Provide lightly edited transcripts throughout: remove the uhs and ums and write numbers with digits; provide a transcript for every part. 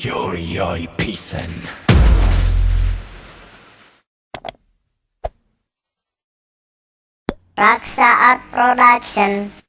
Yoi pisan. Raksa Art Production.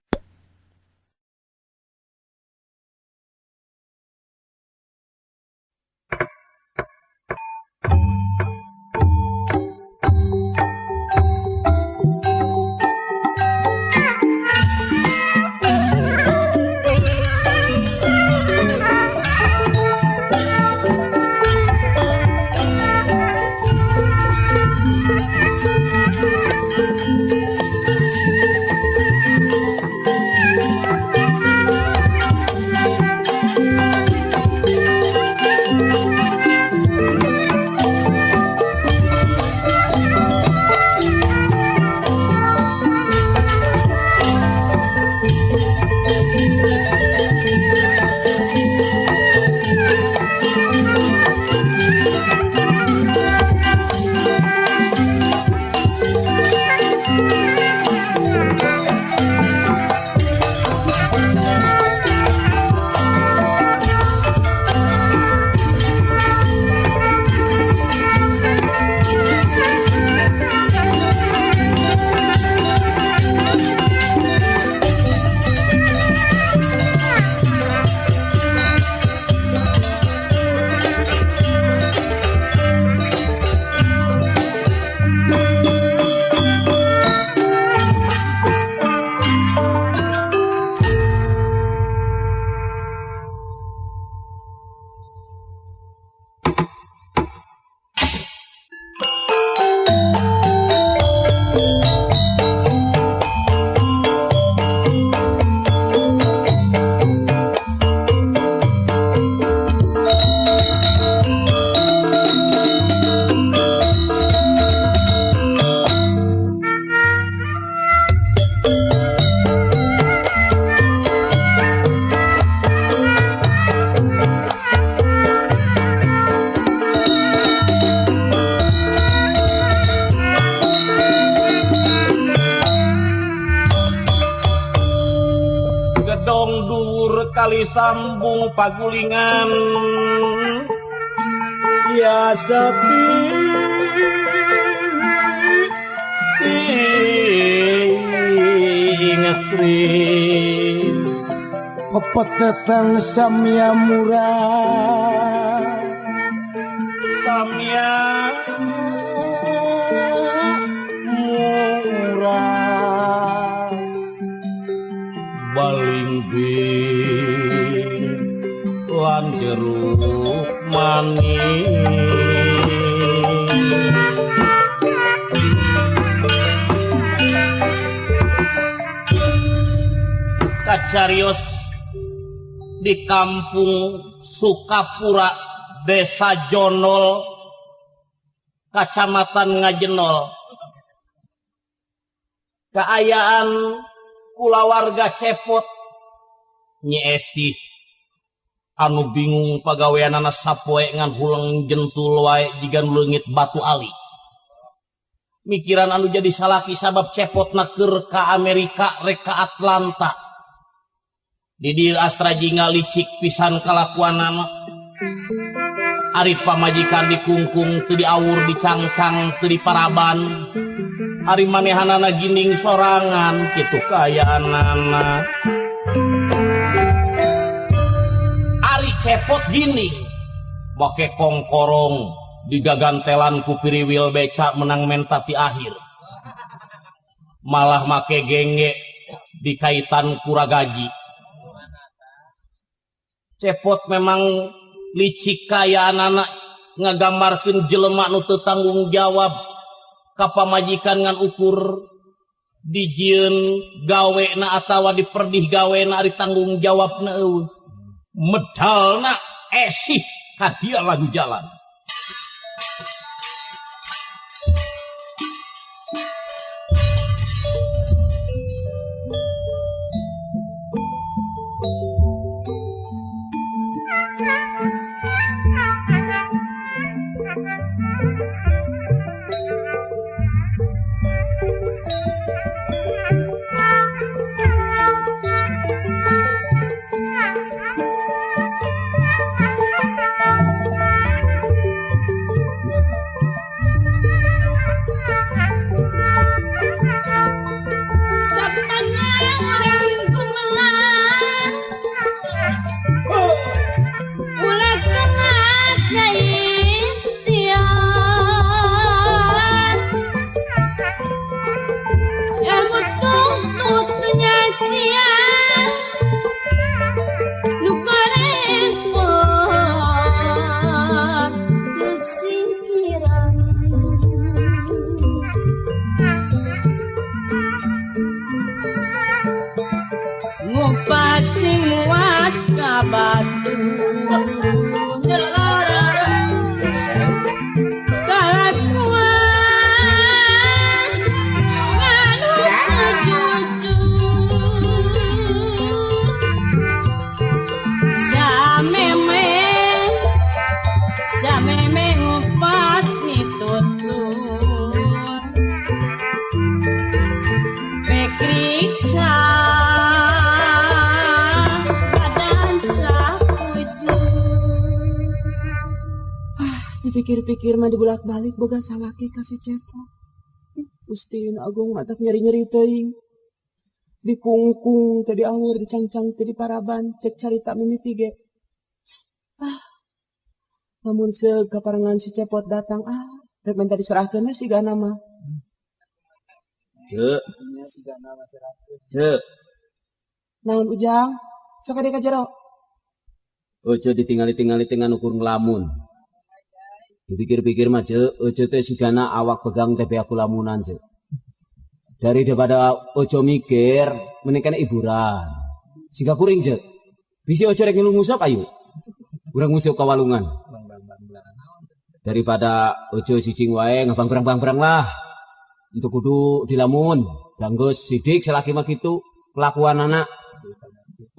Gedong dur kali sambung pagulingan ya sepi ingetrin pepetetan samya murah samya murah baling bing lan jeruk manis kacarios di kampung Sukapura, Desa Jonol, Kacamatan Ngajenol. Kaayaan kulawarga Cepot Nyi Esih anu bingung pagaweanana sapoe ngan huleng jentul wae jiga nu leungit batu ali. Mikiran anu jadi salaki sabab Cepot keur ka Amerika rek ka Atlanta. Di dieu Astra Jingga licik pisan kalakuanana. Ari pamajikan dikungkung teu diawur dicangcang teu diparaban. Ari manehanana ginding sorangan kitu kaayaanana. Ari Cepot ginding make kongkorong digagantelan ku piriwil beca menang menta ti akhir. Malah make genge dikaitan kuragaji. Cepot memang licik kaayaanana ngagambarkeun jelema nu teu tanggung jawab ka pamajikan ngan ukur dijieun gawena atawa diperdih gawena ari tanggung jawabna eueuh. Medalna esih ka dia lagu jalan. Cacing muat ka batu. Kalakuan anu jujur, sameme sameme ngupat mitutur pekriksa badan sakujur. Dipikir-pikir mah dibulak-balik boga salaki ka si Cepot. Gusti Nu Agung, matak nyeri-nyeri teuing. Dikungkung teu diawur, dicangcang teu diparaban, cek carita mimiti ge. Ah. Namun seug kaparengan si Cepot datang, ah, rek minta diserahkeun we sigana mah. Cek. Cek. Naon, Ujang? Sok ade ka jero. Ojo ditingali-tingali teh ngan ukur ngelamun. Dipikir-pikir mah, Cek, ojo teh sigana awak pegang teh beak lamunan, Cek. Daripada ojo mikir, mending kana hiburan. Siga kuring, Cek. Bisi ojo rek ngilu ngusap, ayo. Urang ngusap ka walungan. Daripada ojo cicing wae ngabang berang-berang lah. Untuk kudu dilamun. Danggus sidik selaki mah gitu kelakuan anak.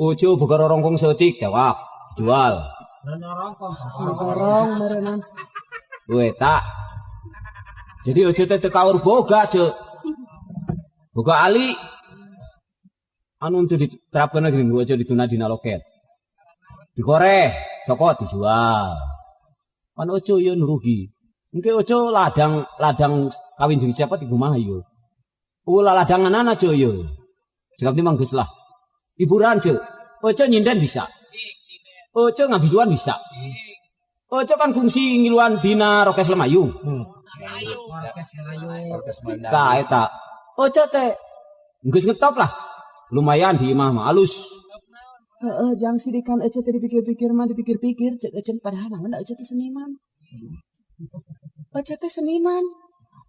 Ojo boga rorongkong setik jawab jual. Rorong meureunan. We tak. Jadi ojo teh teu kaur boga, Cek. Boga ali. Anu untuk diterapkan lagi ojo dituna dina loket. Dikoreh, cokot dijual. Pan ojo yo rugi. Engke ojo ladang ladang kawin jeung siapa di kumaha yo. Ulah ladangan aja yo. Jika ini mah lah. Hiburan, Cek. Ojo nyinden bisa. Ojo ngabiduan bisa. Ojo kan kungsi ngiluan dina Rokes Lemayu. Tah eta. Ojo teh geus ngetop lah. Lumayan di imah mah alus. Heeh, jang sidikan ece teh dipikir-pikir mah dipikir-pikir cek ece padahal naon da ece teh seniman. Ece teh seniman.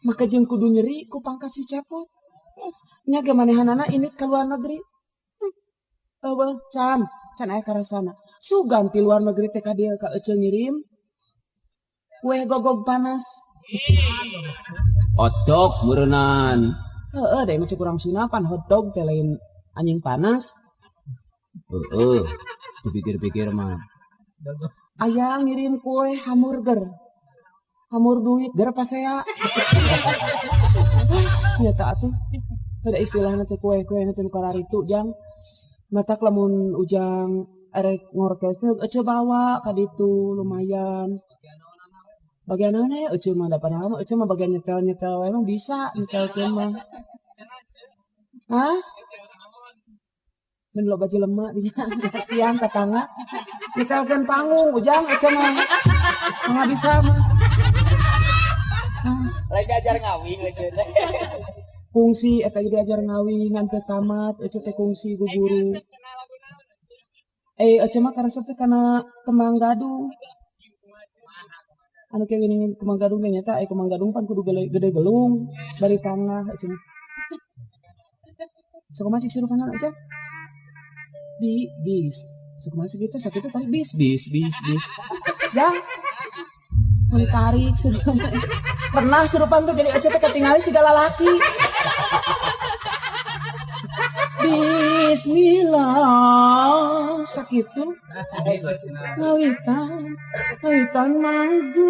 Maka jeung kudu nyeri ku pangkat si Cepot. Nya ge manehanana ini ke luar negeri. Eueuh, can, can aya karasana. Sugan ti luar negeri teh ka dieu ka ece ngirim kue gogog panas. Hotdog meureunnan. Heeh, da mah cek urang Sunda pan hotdog teh lain anjing panas. Heeh. Dipikir-pikir mah. Aya ngirim kue hamburger. Hamur duit ger pasea. Ah, nyata atuh. Ada istilahna teh kue-kue teh nu kararitu, Jang. Matak lamun Ujang erek ngorkes teh ece bawa ka ditu lumayan. Bagian naon ya ece mah, da padahal mah ece mah bagian nyetel-nyetel wae mah bisa nyetelkeun mah. Hah? Mun loba jelema dinya kasihan tetangga. Nyetelkeun panggung Ujang ece mah. Mah bisa mah. Lagi ajar ngawing ece teh. Kungsi eta ge diajar ngawing ngan teu tamat ece teh kungsi guguru. Eh, ece mah karesep teh kana kembang gadung. Anu kieu geuning kembang gadung teh nyata aya kembang gadung pan kudu gede, gede gelung bari tangah ece mah. Sok kumaha cik sirupana ece? Bi bis. Sok kumaha sakitu sakitu tarik bis bis bis bis. Jang. Mau ditarik surupan. Pernah surupan tuh jadi ece teh ketinggalan segala laki. Bismillah sakitu ngawitan ngawitan manggung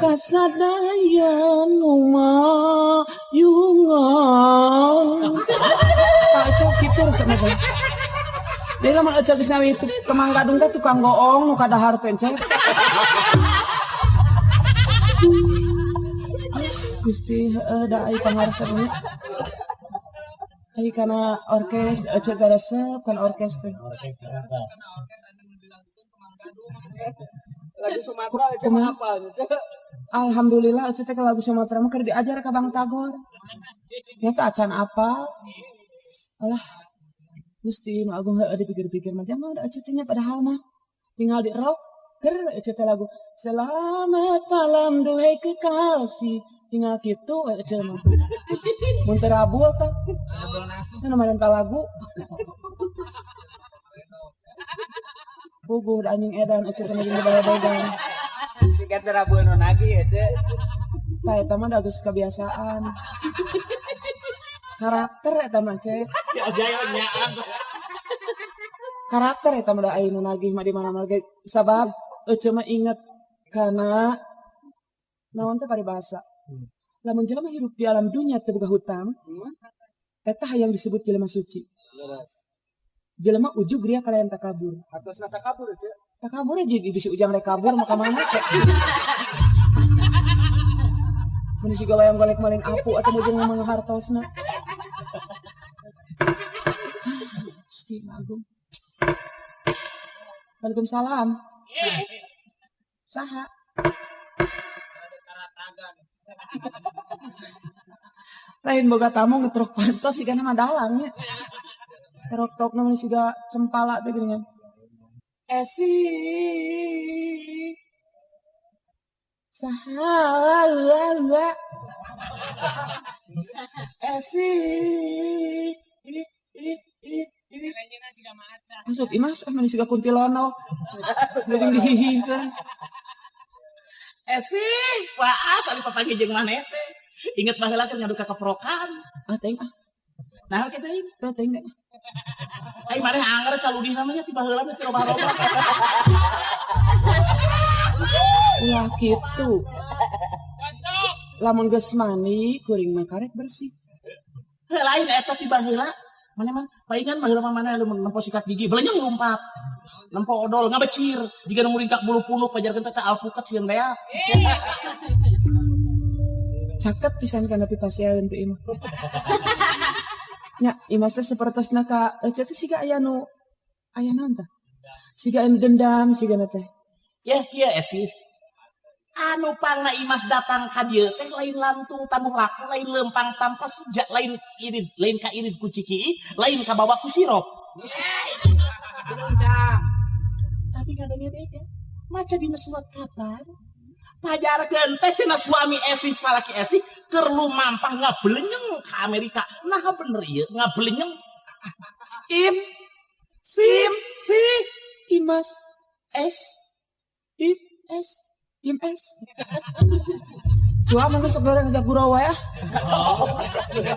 kasadaya nu mayungan. Tak ece kitu resepna teh. Deui lamun ece geus ngawi kemang gadung teh tukang goong nu kadahar teh ece. Gusti heueuh da ai pangaresep nya. Ai kana orkes ece teh resep kana orkes teh. Lagu Sumatera ece mah hafal ece. Alhamdulillah ece teh lagu Sumatera mah keur diajar ka Bang Tagor. Nya teh acan apal. Alah. Gusti Nu Agung, heueuh dipikir-pikir mah jangan da ece teh nya padahal mah tinggal di rock ker ece teh lagu Selamat malam duhai kekasih. Tinggal kitu we eceu mah. Mun teu rabul tah. Mana maren lagu. Puguh da anjing edan eceu teh jeung baladogan. Siga teu rabul nu nagih ece. Tah eta mah da geus kebiasaan. Karakter eta mah cek. Si Ojai nyaan. Karakter eta mah da aya nu nagih mah di mana-mana ge sabab eceu mah inget kana naon teh paribasa. Lamun jelema hirup di alam dunya teu boga hutang, eta hayang disebut jelema suci. Leres. Jelema ujug ria kalayan takabur. Hatosna takabur ece. Takabur aja bisi ujang rek kabur mah ka mana teh. Mun siga wayang golek maling apu atau mujung ngomong hartosna. Gusti Agung. Waalaikumsalam. Saha? Lain boga tamu ngetrok pantos siga nama dalang nya. Terok tok nama siga cempala teh geuningan. Esi. Saha? Esi. I i i i. Masuk imas ah mana siga kuntilono. Geuning dihihihkeun. Esi, waas ari papanggih jeung maneh teh. Inget baheula keur ngadu ka keprokan. Ah teuing ah. Nah, kitu teuing. Teu teuing deh. Ai maneh anger caludih namanya ti baheula mah ti robah-robah. Ulah kitu. Lamun geus mandi kuring mah karek bersih. Heuh lain eta ti baheula. Maneh mah paingan baheula mah maneh lamun nempo sikat gigi belenyeng lumpat. Nempo odol ngabecir jiga nu muringkak bulu punuk pajarkeun teh alpukat sieun beak. Caket pisan kana pipasiaeun teh imah. Nya imas teh sapertosna ka eceu teh siga aya nu aya naon tah? Siga anu dendam sigana teh. Yeh kieu Esi. Anu pangna Imas datang ka dieu teh lain lantung tamuh laku lain leumpang tanpa seja lain irid lain ka irid ku cikii lain kabawa ku sirop. Tapi ngadenge beda. Maca dina surat kabar. Pajarkeun teh cenah suami Esi salaki Esi keur lumampah ngablenyeng ka Amerika. Nah bener ieu ngablenyeng. Im sim si Imas S I S Im S. Cua mah geus goreng ngajak gurau wae ah. Ya.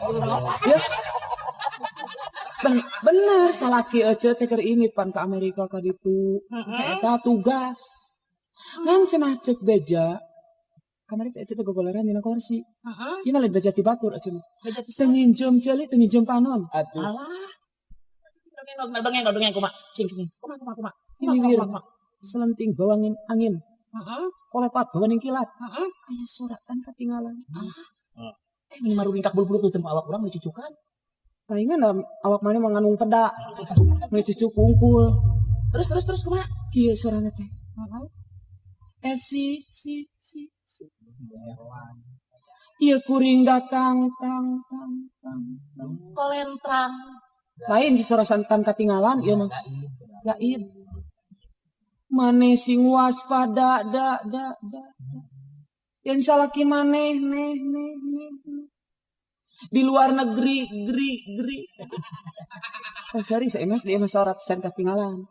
Bener salaki eceu teh keur indit pan ka Amerika ka ditu. Eta tugas. Ngan cenah ceuk beja. Kamari teh eceu teh gogoleran dina kursi. Ieu mah lain beja ti batur eceu mah. Teu nginjem ceuli teu nginjem panon. Aduh. Alah. Dongeng dongeng dongeng kumaha? Cing cing. Kumaha kumaha kumaha. Ini wir. Selenting bawangin angin. Kolepat bawaning kilat. Aya suratan katinggalan. Eh mini maruringkak bulu-bulu teu awak urang dicucukan. Palingan lah awak mana mah nganung peda. Meni cucu kungkul. Terus terus terus kumaha? Kieu sorana teh. Si si si si. Ieu kuring datang tang tang tang. Kolentrang. Lain si sora santan katinggalan ieu mah. Gaib. Maneh sing waspada da da da. Yen salaki maneh neh neh neh. Di luar negeri geri geri. Tah sari saemas di imah sorat san katinggalan.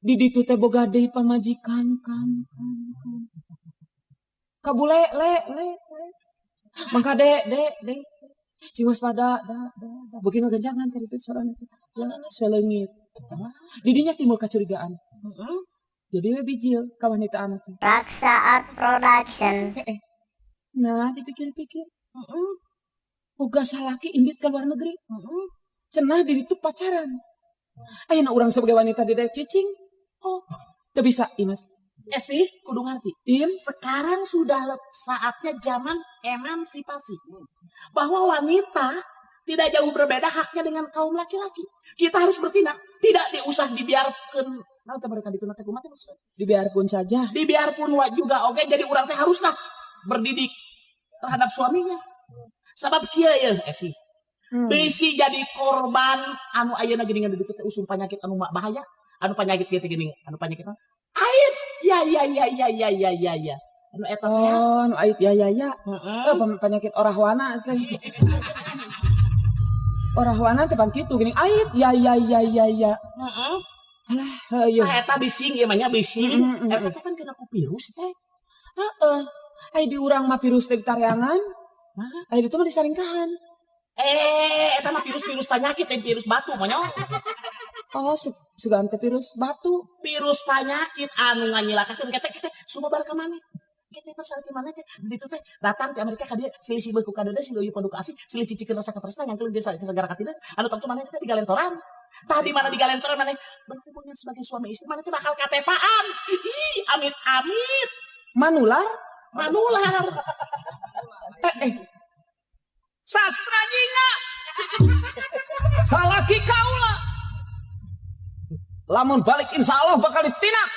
Di ditu teh boga deui pamajikan kan kan kan. Kabule le le le. Mangka de de de. Sing waspada da da da. Beuki ngaganjangan ka ditu sorana teh. Seleungit. Didinya timbul kacurigaan. Jadi we bijil ka wanita anak teh. Raksa Art Production. Nah dipikir-pikir. Boga salaki indit ka luar negeri. Cenah diri tu pacaran. Ayeuna urang sebagai wanita didaek cicing. Oh, teu bisa Imas. Esi kudu ngarti. Im Sekarang sudah saatnya zaman emansipasi. Bahwa wanita tidak jauh berbeda haknya dengan kaum laki-laki. Kita harus bertindak, tidak diusah dibiarkan. Nah, teh mereka ditu teh kumaha teh maksudnya? Dibiarpun saja. Dibiarpun wa juga oke, jadi urang teh haruslah berdidik terhadap suaminya. Sabab kieu ye Esi. Bisi jadi korban anu ayeuna geuningan di ditu teh usum penyakit anu bahaya, anu penyakit kieu teh geuning, anu penyakit naon? Ait. Ya ya ya ya ya ya ya ya. Anu eta teh ya. Oh, nu ait ya ya ya. Heeh. Eh, penyakit orahwana teh. Orahwana teh pan kitu geuning ait ya ya ya ya ya. Heeh. Alah, heuh. Tah eta bising ieu mah nya bising. Mm, mm, mm. Eta teh kan kena ku virus teh. Heeh. Ai di urang mah virus teh tareangan. Ai ditu mah disaringkahan. Eh, eta mah virus-virus penyakit, eh, virus batu monyong. Oh, sugan teh virus batu. Virus penyakit anu nganyilakakeun kete kete sumebar ka maneh. Kete pasal di mana teh ditu teh datang ti Amerika ka dieu silih sibeuh ku kadeudeuh silih uyuh pondok asih silih cicikeun rasa katresna nyangkeun desa segara katideung anu tangtu maneh teh digalentoran. Tah di mana digalentoran maneh berhubungan sebagai suami istri maneh teh bakal katepaan. Ih, amit amit. Manular? Manular. Eh, eh. Sastra jingga. Salaki kaula. Lamun balik insya Allah bakal ditindak.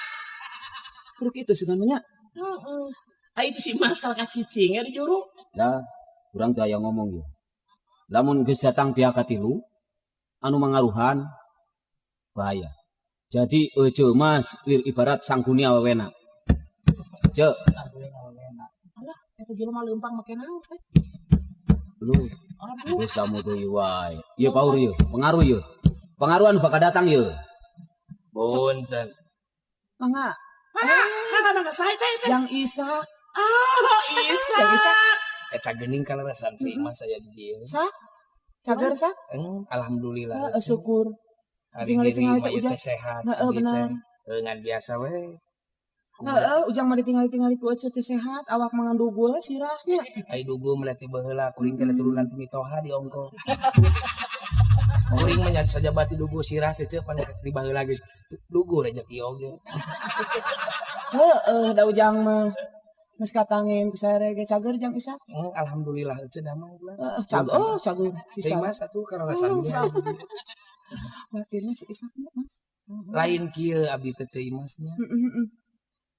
Kudu kitu sugan mah nya. Heeh. Ah itu si Mas kalau kacicing ya di juru. Lah, urang teu aya ngomong ye. Lamun geus datang pihak katilu anu mangaruhan bahaya. Jadi ece Mas wir ibarat sangkuni awewena. Cek, Alah, eta jelema leumpang make naon teh? lu Aduh. geus lamu deui wae. Ieu paur ieu, pengaruh ieu. Pengaruhan bakal datang ieu. Punten. Mangga. Mangga, mangga mangga sae teh teh. Yang Isak. Oh, Isak. Yang Isak. Eta geuning kaleresan si Imas aya di dieu. Sak. Cager sak. Alhamdulillah. Heeh, syukur. Hari Tinggali-tingali diri teh mah ieu ujang. teh sehat. Heeh, Abdi benar. teh. Heuh, ngan biasa we. Heeh, ujang mah ditingali-tingali ku ece teh sehat, awak mangan dugul sirahnya. Ai dugu melati baheula kuring teh turunan ti mitoha di ongko. Kuring mah nya sajabati dugu sirah teh ceu pan di baheula geus dugu rezeki oge. Heeh, da ujang mah geus katangen ku sare ge cager jang Isak. Alhamdulillah ece damai lah. Heeh, cager, oh cager Ceu bisa. Mas atuh karalasan. Batirnya si Isaknya, Mas. Lain kieu abdi teh ceu Imasnya. Heeh, heeh.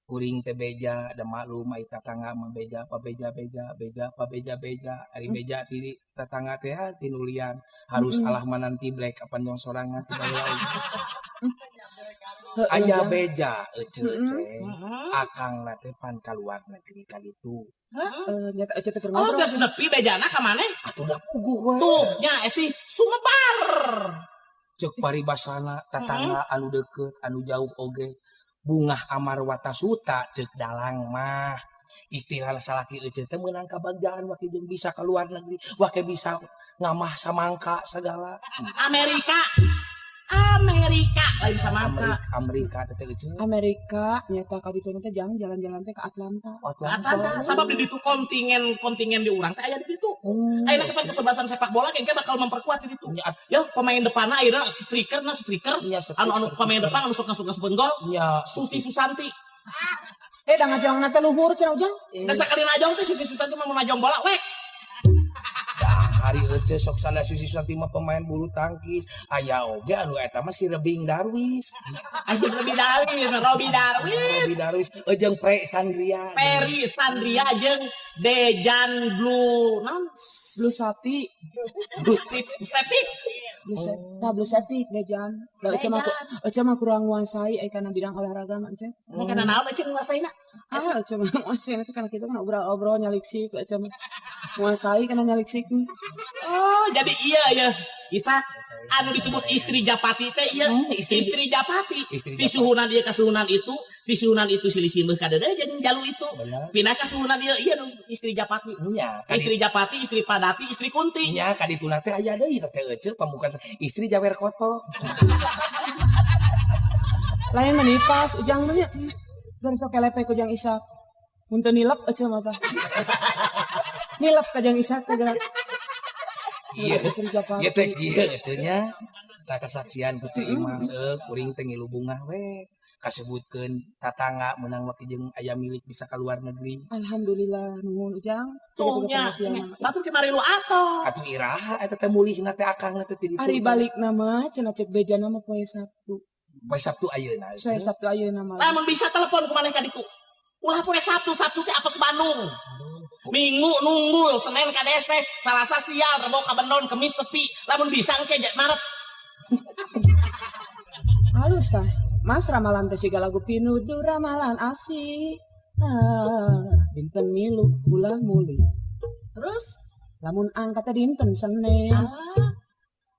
Kuring teh beja da maklum ai tatangga mah beja pa beja beja beja pa beja beja ari beja ti tatangga teh ah, tinulian harus alah mananti black apan jong sorangan ti baheula oge. Heeh, Aya Jang. beja ece teh akangna teh pan ka luar negeri kaditu. Heeh, nyata ece teh keur Oh, ngobrol. geus nepi bejana ka maneh? Atuh da puguh we. Tuh, nya esi sumebar. Ceuk paribasana tatangga anu deukeut anu jauh oge bungah amar watasuta ceuk dalang mah. Istilah salaki ece teh meunang kabagjaan wake jeung bisa ka luar negeri wake bisa ngamah samangka segala. Amerika. Amerika lain samangka. Amerika Amerika teh ece. Amerika nyata ka ditu teh jang jalan-jalan teh ke Atlanta. Atlanta sabab di ditu kontingen kontingen di urang teh aya di ditu. Oh. Ayeuna teh pan kesebelasan sepak bola engke bakal memperkuat di ditu. Nya, Ya pemain depanna ayeuna striker na striker. Nya, Anu anu pemain depan anu sok ngasup gol. nya Susi Susanti. Eh, da ngajangna teh luhur cenah ujang. Da sakali najong teh Susi Susanti mah mun najong bola wek. Dah hari ece sok sana Susi Susanti mah pemain bulu tangkis. Aya oge anu eta mah si Rebing Darwis. Ayo Robi Darwis, Robi Darwis. Robi Darwis jeung Pre Sandria. Peri Sandria jeung Dejan Blue naon? Blue sapi, Sip Sepik. blue oh. Tah blue sapi Dejan. Da ece mah ece mah kurang nguasai ai kana bidang olahraga mah ece. Ini kana naon ece nguasaina? Ah, ece mah nguasai itu karena kita kan obrol-obrol nyaliksik ece mah. Nguasai kana nyaliksik. Oh, jadi iya ya. Isa anu disebut istri Japati teh iya istri, Japati. Istri Ti suhunan ieu ka suhunan itu, ti suhunan itu silih simbeuh ka deudeuh jeung jalu itu. Bener. Pindah ka suhunan ieu iya nu istri Japati. Nya, Istri Japati, istri Padati, istri Kunti. nya kadituna teh aya deui teh ece pamukan istri Jawer Koto. Lain menipas ujang mah nya. Dan sok kelepek ujang Isak. Mun teu nilep ece mah tah. Nilep ka jang Isak teh gerak. Iya. Istri Japati. Ieu teh kieu ece nya. Tah kesaksian ku Ceu Imas euy kuring teh ngilu bungah we. Kasebutkeun tatangga meunang wake jeung aya milik bisa ka luar negeri. Alhamdulillah nuhun ujang. Tuh nya, batur kemari lu atoh. Atuh iraha eta teh mulihna teh akangna teh ti ditu. Ari balik nama cenah cek beja nama poe Sabtu. Poe Sabtu ayeuna. Saya Sabtu ayeuna mah. Lamun bisa telepon ku maneh ka ditu. Ulah poe Sabtu, Sabtu teh apes Bandung. Minggu nunggul, Senin ka dese, Salasa sial, Rebo ka Bendon, Kemis sepi. Lamun bisa engke Maret. Halus tah. Mas ramalan teh siga lagu pinudu ramalan asih. Ah, dinten Milu ulah mulih. Terus Lamun angkat teh dinten Senin. Alah,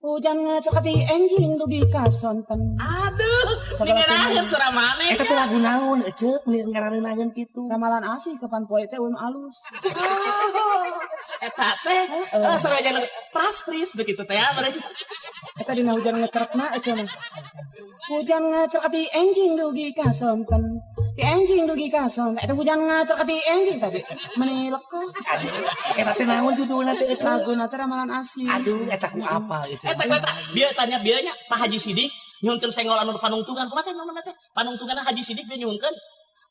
Hujan ngecek ti enjing dugi ka sonten. Aduh, Sagala ningenaheun sura maneh. Eta teh lagu naon ece meuni ngaraneunaheun kitu. Ramalan asih kapan poe teh eueun alus. Eta teh sarajan praspris begitu teh ya mereka. Eta dina hujan ngecerekna ece mah. Hujan ngecrek ti enjing dugi ka sonten. Ti enjing dugi ka sonten. Eta hujan ngecrek ti enjing tadi. Meni lekoh. Aduh, eta teh naon judulna teh ece? Laguna teh ramalan asih. Aduh, eta ku apal ece. Eta eta bieu tanya bieu nya Pak Haji Sidik nyuhunkeun senggol anu panungtungan kumaha teh namana teh? Panungtunganna Haji Sidik dia nyuhunkeun.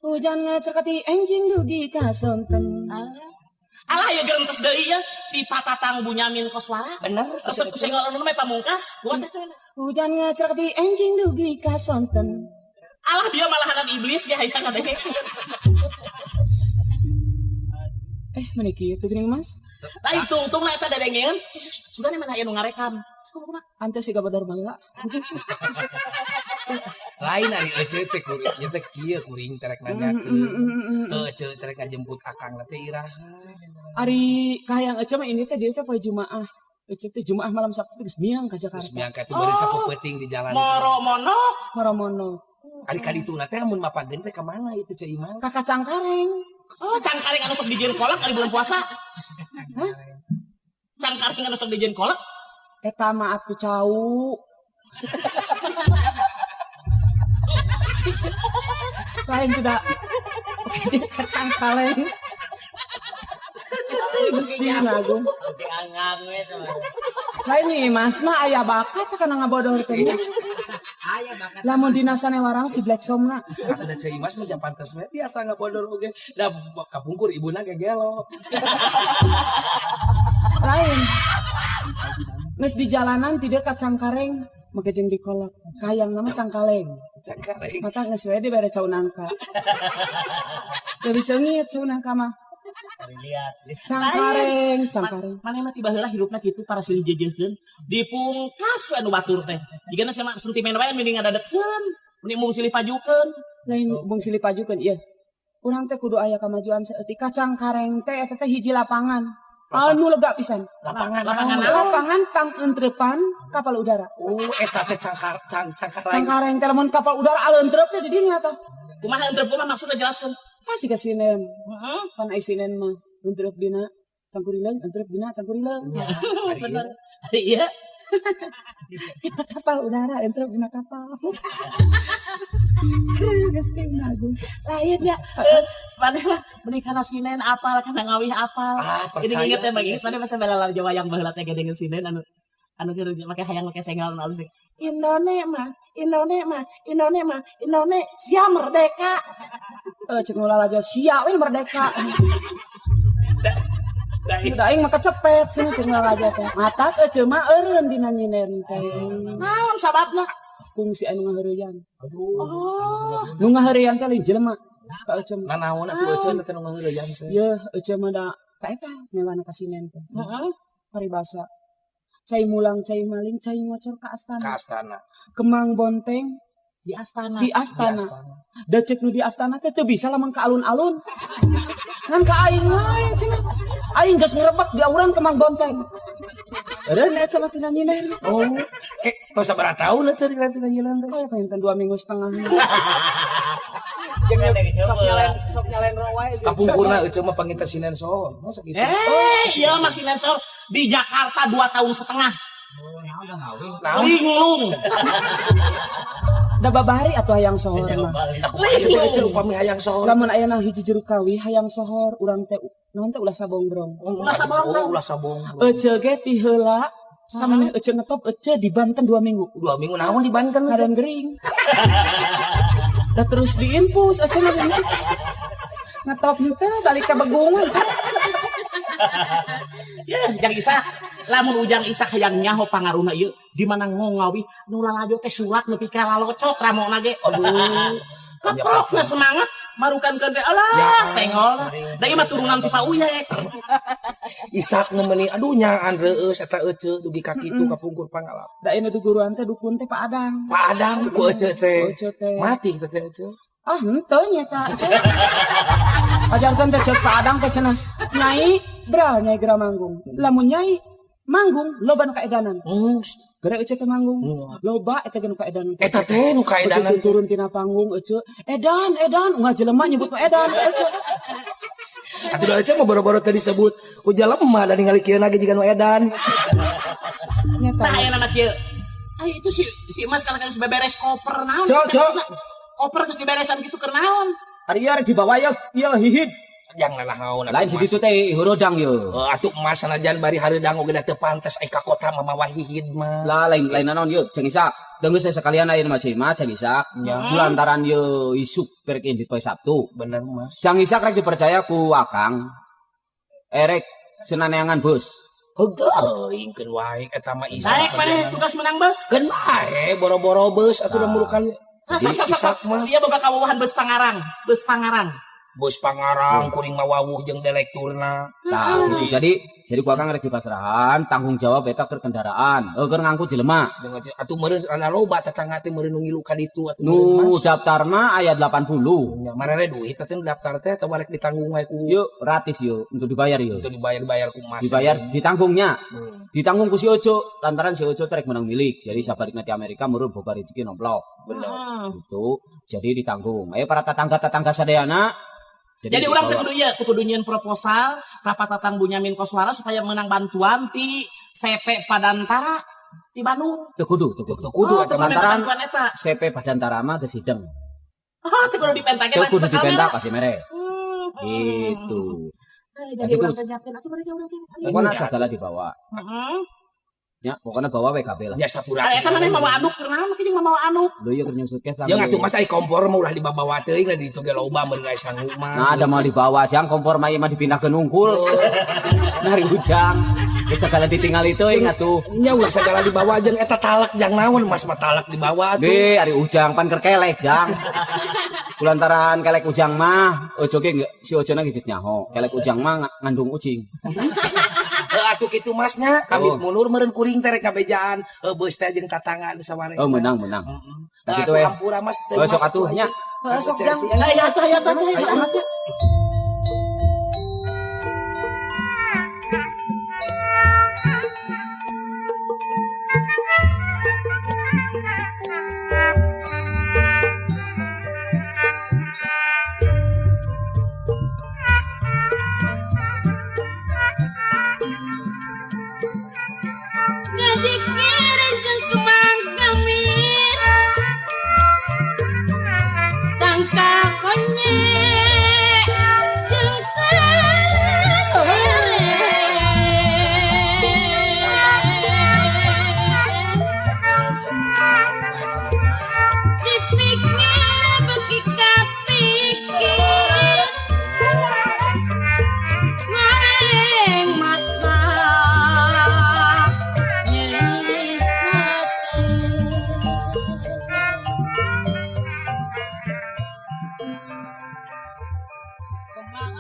Hujan ngecrek ti enjing dugi ka sonten. Alah ieu gerentes deui ya ti Patatang Bunyamin Koswara. Bener. Resep ku senggol anu mah pamungkas. Kumaha teh? Hujan ngecrek ti enjing dugi ka sonten. Alah dia malahanan iblis ge hayang ngadenge. Meni kieu geuning Mas. Lain tungtung lah eta dadengeun. Sudah mana aya nu ngarekam. Kumaha? Ante siga bodor baheula. Lain ari ece teh kuring nya teh kieu kuring terek nanyakeun. Ece terek ngajemput akang teh iraha. Ari kahayang ece mah ini teh dia teh poe Jumaah. Ece teh Jumaah malam Sabtu teh geus miang ka Geus Jakarta. miang ka teh bari sapeupeting di jalan. Moro monok. Moro mono. Ari ka dituna teh amun mapageun teh ka mana ieu teh Ceu Imas? Ka Cangkareng. Oh, cangkareng anu sok dijieun kolak ari bulan puasa. Hah? Cangkareng anu sok dijieun kolak? Eta mah atuh cau. Lain sudah. Ka Cangkareng. Gusti Agung. Lain nih Mas mah aya bakat kana ngabodor teh. Aya bakat. Lamun dina sanewarang si Black Somna. Atuh da Ceu Imas mah jam pantes we tiasa ngabodor oge. Da kapungkur ibuna ge gelo. Lain. Geus di jalanan ti dekat Cangkareng make jeung dikolak. Kahayang nama Cangkaleng. Cangkareng. Mata geus we dibere cau nangka. Leuwih seungit cau nangka mah. Cangkareng, cangkareng. Maneh mah tiba heula hirupna kitu tara silih jejeuheun, dipungkas we anu batur teh. Jigana sia mah sentimen wae mending ngadadetkeun, mending mung silih pajukeun. Lain mung silih pajukeun ieu. Urang teh kudu aya kamajuan saeutik. Ka Cangkareng teh eta teh hiji lapangan. Anu lega pisan. Lapangan Lapangan naon? Lapangan pangentreupan kapal udara. Oh, eta teh cangkareng. Cangkareng teh lamun kapal udara aleuntreub teh di dinya tah. Kumaha entrep kumaha maksudna jelaskeun? Ah siga sinen. Heeh. Pan ai sinen mah entrep dina cangkurileung, entrep dina cangkurileung. Bener. Iya. Kapal udara entrep dina kapal. Gusti Agung. Lain ya. Maneh mah meuni kana sinen apal, kana ngawih apal. Ah, Ini percaya. inget ya bang, mana masa belalar Jawa yang baheula teh gedengeun sinen anu anu keur make hayang make senggol anu alus teh. Indone mah, Indone mah, Indone mah, Indone sia merdeka. Cek nu lalajo sia we merdeka. Da Da aing mah kecepet cenah cek nu lalajo teh. Matak ece mah eureun dina nyinen teh. Naon sababna? Kungsi anu ngaheureyan. Aduh. Oh, Nu ngaheureyan teh lain jelema ka ece mah. Nanaon atuh ece teh nu ngaheureyan teh. Yeuh ece mah da ka eta mewana ka sinen teh. Heeh. Paribasa. Cai mulang cai maling cai ngocor ka astana. Ka astana. Kemang bonteng Di astana. Di Di astana. astana. Da cek nu di astana teh teu bisa lamun ka alun-alun. Ngan ka aing wae cenah. Aing geus ngerebek di auran kemang bonteng. Eureun eta mah tina nyiner. Oh, tos sabaraha taun ece di tina nyiner teh? Oh, pengen 2 minggu setengah. Sok nyalain roh wae sih. Kapungkurna ece mah panggil teh sinen sohor. Masa kitu? Iya mah sinen sohor di Jakarta 2 tahun setengah. Naon? Linglung. Da babari atuh hayang sohor mah. Linglung. Ece upami hayang sohor. Lamun aya nang hiji jeruk kawi hayang sohor urang teh naon teh ulah sabongbrong. Ulah sabongbrong. Ulah sabongbrong. Ece ge ti heula samemeh ece ngetop ece di Banten 2 minggu. 2 minggu naon di Banten? Ngadan gering. Da terus diinfus ece mah diinfus. Ngetop henteu balik ka Begungan. Ya, Jang Isa. Lamun Ujang Isa hayang nyaho pangaruhna ieu di mana ngongawi nu lalajo teh surat nepi ka lalocot ramona ge. Aduh. Keprokna semangat marukankeun teh alah sengolna. Da ieu mah turunan ti Pak Uyek. Isak nu meuni aduh nyaan reueus eta ece dugi ka kitu kapungkur pangalap. Da ieu nu guruan teh dukun teh Pak Adang. Pak Adang ku ece teh. Ece teh. Mati teh ece. Ah, henteu nya eta. Ajarkeun teh ceuk Pak Adang teh cenah. Nyai, bral nyai geura manggung. Lamun nyai manggung loba nu kaedanan. Geura ece teh manggung. Loba eta ge nu kaedanan. Eta teh nu kaedanan. Begitu turun tina panggung ece, edan edan ungah jelema nyebut mah edan ece. Atuh da ece mah boro-boro teh disebut ku jelema da ningali kieu lagi jiga nu edan. Nyata. Tah aya nama kieu. Ay itu si si Mas kalau geus beberes koper naon. Cok, cok. Koper geus diberesan gitu keur naon? Ari ieu rek dibawa ieu ieu hihid. Jang nanaon atuh, Lain di Mas. ditu teh heureudang ieu. Oh, atuh emas sanajan bari hareudang oge da teu pantes ai ka kota mah mawa hihid mah. Lah lain lain naon ieu Ceng Isak. Deunggeus saya sekalian ayeuna mah Ceu Ima Ceng Isak. Ya. Lantaran ieu isuk rek indit poe Sabtu. Bener Mas. Ceng Isak rek dipercaya ku Akang. Erek senaneangan bus. Heuh keun wae eta mah Isak. Daek maneh tugas menang bus. Keun bae boro-boro beus atuh da murukan. Sok sok sok. Isak mah Sia boga kawuhan bus Pangarang, bus Pangarang. Bus Pangarang kuring mah wawuh jeung direkturna. Tah gitu. Jadi ku Akang rek dipasrahan tanggung jawab eta keur kendaraan. Heuh keur ngangkut jelema. Atuh meureun ana loba tetangga teh meureun nu ngilu ka ditu atuh meureun, Nu Mas. daftar mah aya 80. Nya marere duit teh daftar teh atawa rek ditanggung wae ku Yuk gratis yuk untuk dibayar yuk. itu dibayar-bayar ku Mas. Dibayar ditanggungnya. Hmm, Ditanggung ku si Ojo lantaran si Ojo trek menang milik. Jadi sabarikna di Amerika meureun boga rezeki nomplok. Bener. Gitu. Jadi ditanggung. Ayo para tetangga-tetangga sadayana. Jadi urang teh dibawa. kudu ieu, teh kudu nyieun proposal ka Pak Tatang Bunyamin Koswara supaya menang bantuan ti CP Padantara di Bandung. Teu kudu, teu kudu. Teu kudu Oh, eta teu mah. kudu Lantaran bantuan eta. CP Padantara mah geus hideng. Oh, teu kudu dipenta ge Teu kudu dipenta kamera. pasti mere. Gitu. Jadi Jadi urang ku- teh nyiapkeun atuh mereka urang teh. Pokoknya segala dibawa. Heeh. Ya, pokoknya bawa WKB lah. Biasa pura. Ari eta maneh mawa anduk keur naon make jeung mawa anduk. Lho ieu keur nyusut ke Jeung atuh Mas ai kompor mah ulah dibabawa teuing lah di ditu ge loba meureun aya sangu mah. Nah, ada mau dibawa jang kompor mah ieu mah dipindahkeun unggul. Nari ujang. Geus segala ditinggal itu ingat tuh. Nya ulah segala dibawa jeung eta talak jang naon Mas mah talak dibawa atuh. Deh, ari ujang pan keur kelek jang. Kulantaran kelek ujang mah ojo ge si ojona geus nyaho. Kelek ujang mah ngandung ucing. Heuh atuh kitu Masnya, amit Oh. mundur meureun kuring teh rek ngabejaan. Heuh beus teh jeung tatangga anu sawareh. Oh, menang menang. Heeh. Tah kitu Atuh we. hampura Mas. Oh, sok atuh nya. Heuh, sok jang. Ayo atuh ayo atuh ayo atuh. Ngadikir jeung kembang kemir tangka konye jeung kalere dipikir beki kapikir mareng mata nyeri hati. Kemang